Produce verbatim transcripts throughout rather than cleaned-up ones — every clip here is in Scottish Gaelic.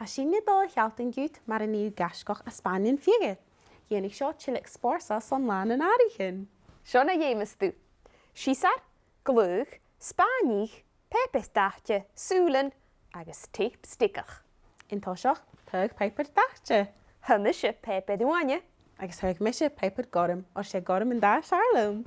Tha sinne a' dol a shealltainn dhut mar a nì thu gaisgeach à Spàinn am fichead. Dhèanadh seo tuilleadh spòrsail son Là nan Àireamhan. Seo na dh'fheumas tu. Siosar, glaodh, spàinnich, pàipear dathte, sùilean agus teip steigeach. An toiseach, thagh pàipear dathte. Thagh mise pàipear uaine. Agus thagh mise pàipear gorm, oir 's e gorm an dath as fheàrr leam.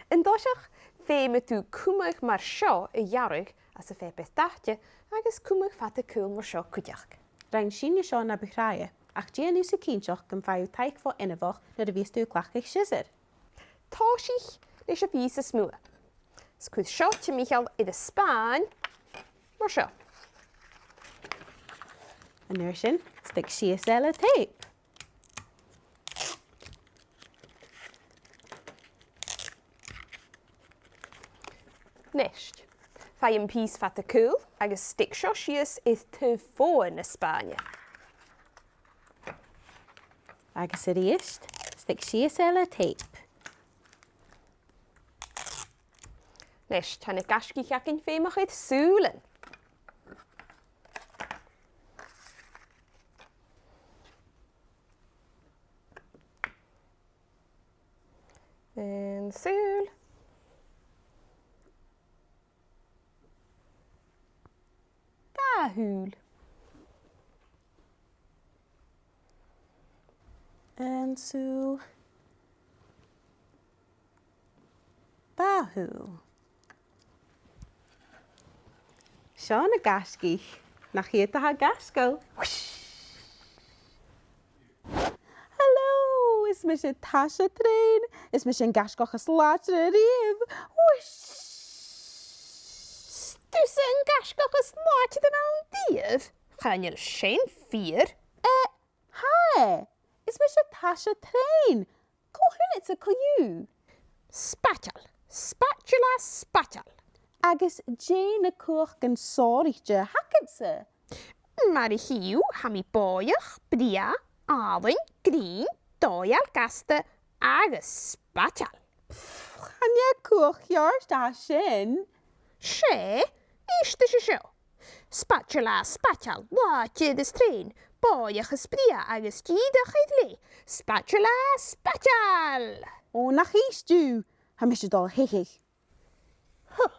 An toiseach, feumaidh tu cumadh mar seo a ghearradh às a' phàipear dathte agus cumadh fada caol mar seo cuideachd. Rinn sinne seo na bu tràithe, ach dèan thusa cinnteach gum faigh thu taic bho inbheach nuair a bhios tu a' cleachdadh siosar. Tòisich leis a' phìos as motha. Is cuir seo timcheall air an spàin, mar seo. An uair sin, stick sìos e le teip. Nist, faigh am pìos fada caol agus stick seo sìos air taobh fodha na spàine. Agus a-rithist, stick sìos e le teip. Nist, tha na gaisgich againn feumach air sùilean. Aon sùil. Dà shùil. Aon sùil. Dà shùil. Seo na gaisgich. Nach iad a tha gaisgeil. Whoosh! Hello, is mise Tasha Train. Is mise an gaisgeach as làidire a-riamh. Whoosh! 'S tusa an gaisgeach as làidire a bh' ann a-riamh? Chan eil sin fìor. Eh, hi! Is mise Tasha Train. Cò thusa, cò thu? Spaideal, spaideal, spaideal. Agus dè na cumhachdan sònraichte a th' agadsa? Mar a chì thu, tha mi bòidheach, brèagha, àlainn, grinn, dòigheil, gasta agus spaideal. Chan e cumhachd cheart a tha sin. 'S e, èist ris seo. Spaideal, spaideal, làidir is treun, bòidheach is brèagha agus dìreach air leth. Spaideal, spaideal! Ò, nach èist thu, tha mise a' dol a theicheadh. Huh.